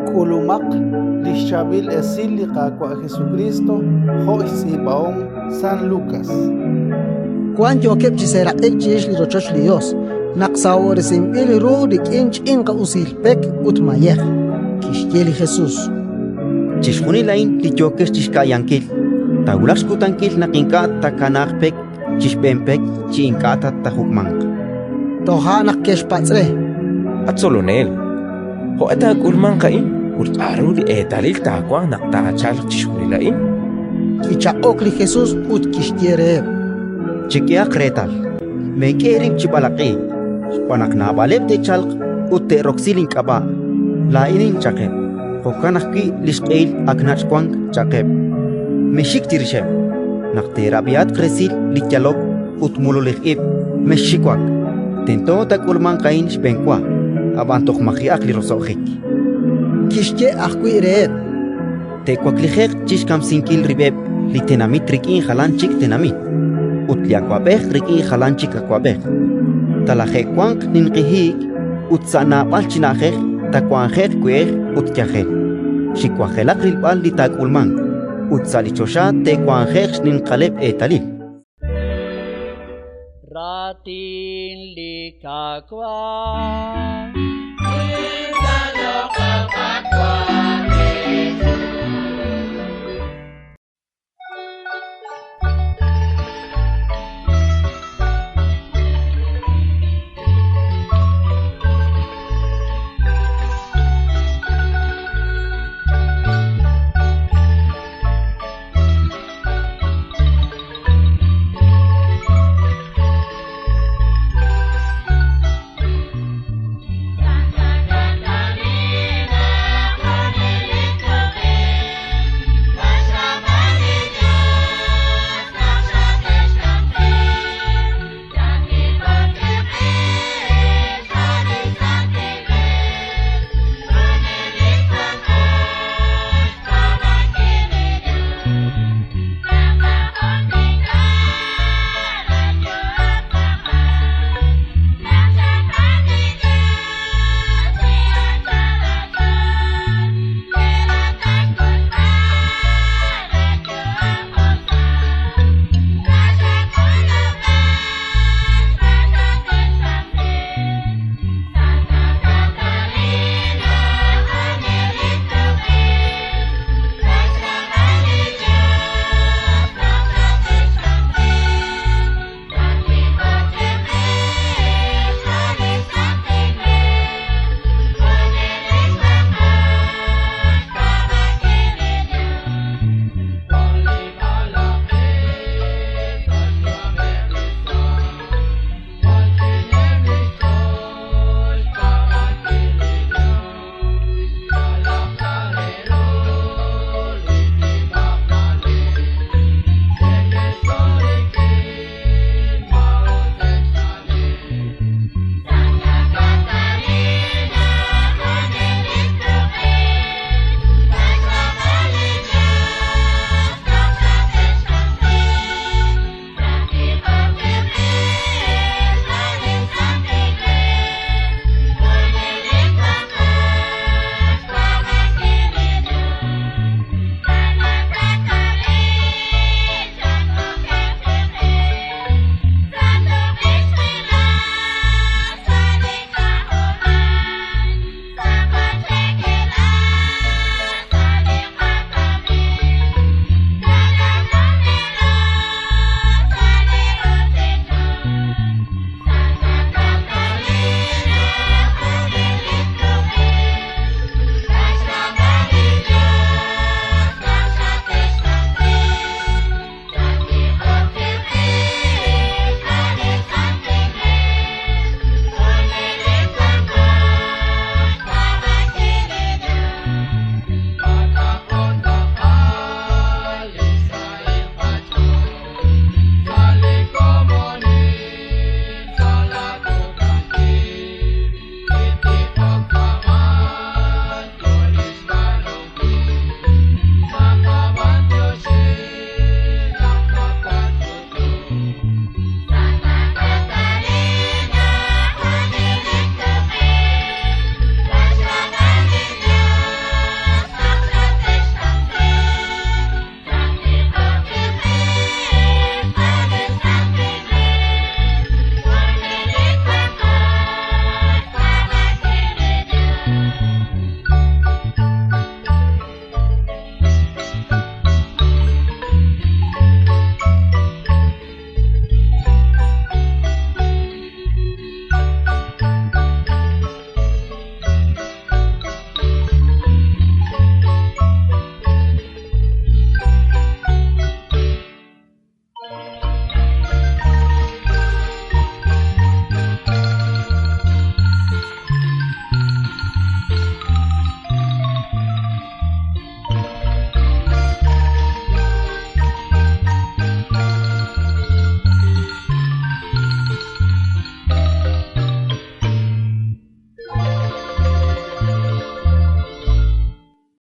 K'ulumaq li xChaab'il Esil li Qaawa' Jesukriist jo' xtz'iib'ahom San Lukas. Wan yookeb' chi seeraq'ik chirix li rochoch li Yos, naq sahob'resinb'il ru rik'in ch'inqa usil pek ut mayej. Kixye li Jesus: Chixjunil a'in li yookex chi xka'yankil, taawulaq xkutankil naq ink'a' taakanaaq pek chi xb'een pek chi ink'a' ta taajuk'manq. Toja' naq ke'xpatz' re: At Tzolonel, jo'q'e taak'ulmanq a'in ut k'aru li eetalil taawanq naq taachalq chixjunil a'in? Kichaq'ok li Jesus ut kixye reheb': Chek'ehaq reetal, meek'e eerib' chi b'alaq'iik, xb'aan naq naab'aleb' te'chalq ut te'roksi link'ab'a': «Laa'inin», cha'qeb'; jo'kan ajwi' «Li xq'ehil ak nach' wank», cha'qeb'. Mexxik chirixeb'. Naq teerab'ihatq resil li yalok ut mululij ib', mexxiwak. Tento taak'ulmanq a'in xb'enwa, ab'an toj maji'aq li roso'jik. Kixye ajwi' reheb': Te'waklije'q chi xkamsinkil rib'eb' li tenamit rik'in jalan chik tenamit, ut li awab'ej rik'in jalan chik awab'ej. Talaje'wanq ninqi hiik ut sa' naab'al chi na'ajej taawanje'q we'ej ut yajel. Xiwajelaq rilb'al li taak'ulmanq, ut sa' li choxa te'wanje'q xninqaleb' eetalil. Raatin li Qaawa'.